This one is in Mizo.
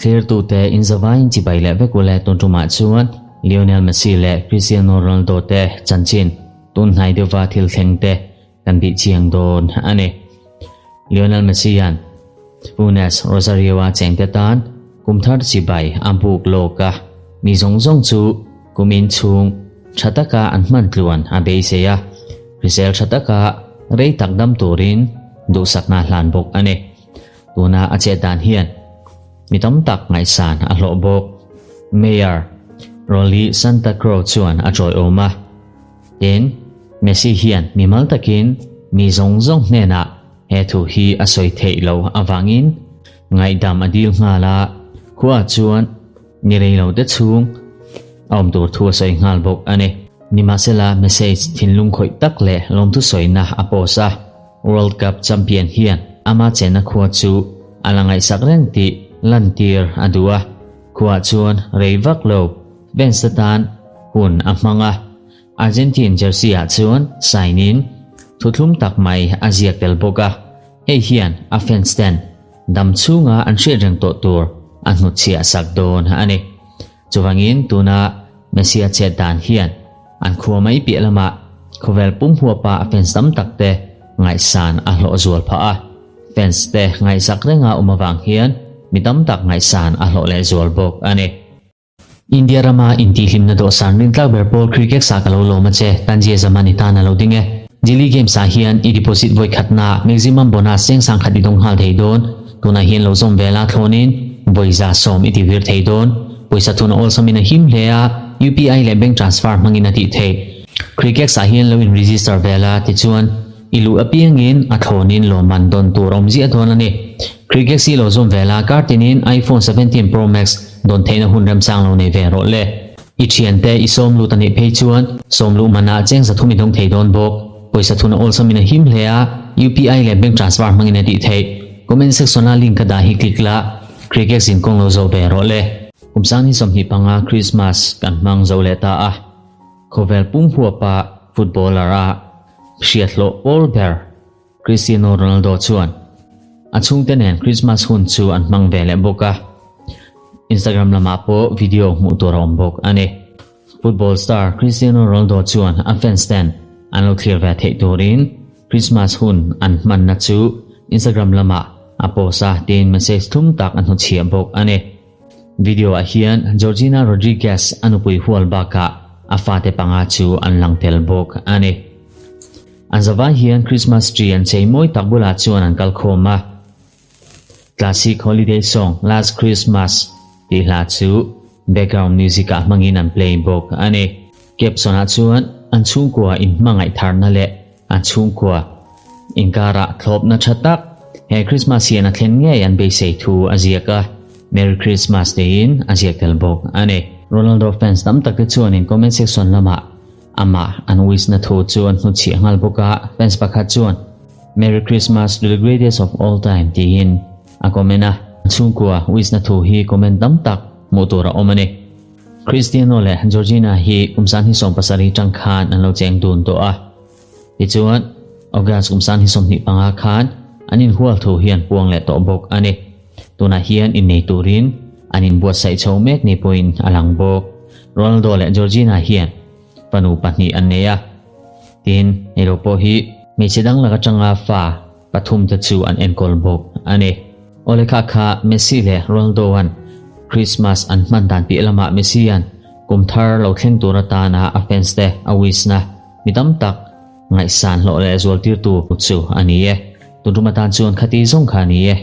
Thlirtute inzavaiin chibai leh vek ule tun tumah chuan Lionel Messi leh Cristiano Ronaldo te chanchin tun hnai deuhva thil thleng te kan bih chiang dawn a ni. Lionel Messi-a'n Funes Rosario-a chengte tan kum thar chibai a buk lawk a, mi zawng zawng chu kumin chhung tha taka an hman tluan a beisei a, hrisel tha taka rei tak dam turin duhsakna a hlan bawk a ni. Tuna a chet dan hian mi tam tak ngaihsan a hlawh bawk. Mayor Rolly Santacrow chuan a tawiawm a, Tin, Messi hian mimal takin mi zawng zawng hnenah he thu hi a sawi theih lo avangin ngaihdam a dil nghal a, khuaah chuan ni rei lo te chhung a awm tur thu a sawi nghal bawk a ni. Nimahsela message thinlung khawih tak leh lawmthu sawina a post a, World Cup champion hian ama chenna khua chu a la ngaihsak reng tih lantir a duh a, khuaah chuan rei vak lo fans te tan hun a hmang a, Argentine jersey ah chuan sign in thuthlum tak mai a ziak tel bawk a, hei hian a fans ten dam chhunga an hriat reng tawh tur a hnutchhiah sak dawn a ni. Chuvangin tuna Messi a chet dan hian an khua mai piah lamah khawvel pum huapa a fans tam tak te ngaihsan a hlawh zual phah a, fans te ngaihsak renga awm avang hian mi tam tak ngaihsan a hlawh leh zual bawk a ni. India rama intihhlimna dawhsan rintlak ber pawl cricket sa ka lo lawm a che, Tanzia Zaman i tan a lo ding e. Delhi Games ah hian i deposit vawi khatna maximum bonus cheng sang khat i dawng nghal thei dawn. Tunah hian lo zawm vel a thlawnin vawi 110 i ti vir thei dawn. Pawisa thun a awlsamin a him hle a, UPI leh bank transfer hmangin a tih theih. Cricket ah hian lo in register vel a, tichuan I luh apiangin a thlawnin lawmman dawn tur a awm ziah dawn a ni. Cricket si lo zawm vel a, kar tinin iPhone 17 Pro Max dawn theihna hun remchang lo nei ve rawh le. I thiante i sawm lut a nih phei chuan sawm luh manah cheng 300 i dawng thei dawn bawk. Pawisa thun a awlsamin a him hle a, UPI leh bank transfer hmangin a tih theih. Comment section a link ka dah hi click la, Cricket zin kawng lo zawh ve rawh le. Kum sang ni 25 Christmas kan hmang zo leh ta a. Khawvel pum huapa footballer a hriathlawh pawl ber Cristiano Ronaldo chuan a chhungte nen Christmas hun chu an hmang ve leh bawk a, Instagram lamah pawh video hmuh tur a awm bawk a ni. Football star Cristiano Ronaldo chuan a fans ten an lo thlir ve theih turin Christmas hun an hmanna chu Instagram lamah a post a tiin message thum tak a hnuchhiah bawk a ni. Video ah hian Georgina Rodriguez a nupui hual bakah a fate panga chu an lang tel bawk a ni. An zavai hian Christmas tree an chei mawi tak bulah chuan an kal khawm a. Classic holiday song Last Christmas tih hla chu background music ah hmangin an play bawk a ni. Caption ah chuan an chhungkua inhmangaih tharna leh an chhungkua inkarah thlawpna tha tak he Christmas hian a thlen ngei an beisei thu a ziak a, Merry Christmas tiin a ziak tel bawk a ni. Ronaldo fans tam tak te chuanin comment section lamah amah an wish na thu chu an hnuchhiah nghal bawk a, fans pakhat chuan Merry Christmas to the greatest of all time tiin a comment a, chhungkua wish na thu hi comment tam tak hmuh tur a awm a ni. Cristiano leh Georgina hi kum 2017 tang khan an lo cheng dun tawh a. Tichuan, August kum 2025 khan an inhual thu hi an puang leh tawh bawk a ni. Tunah hian innei turin an inbuatsaih chho mek ni pawhin a lang bawk. Ronaldo leh Georgina hian fanu pahnih an nei a. Tin, hei lo pawh hi hmeichhe dang lak atanga fa pathum te chu an enkawl bawk a ni. Awle kha kha Messi leh Ronaldo an Christmas an hman dan piah lamah Messi an kum thar lo thleng tur atana a fans te a wish na mi tam tak ngaihsan hlawh leh zual tirtu chu a ni e. Tun tum atan chuan khati zawng kha a ni e.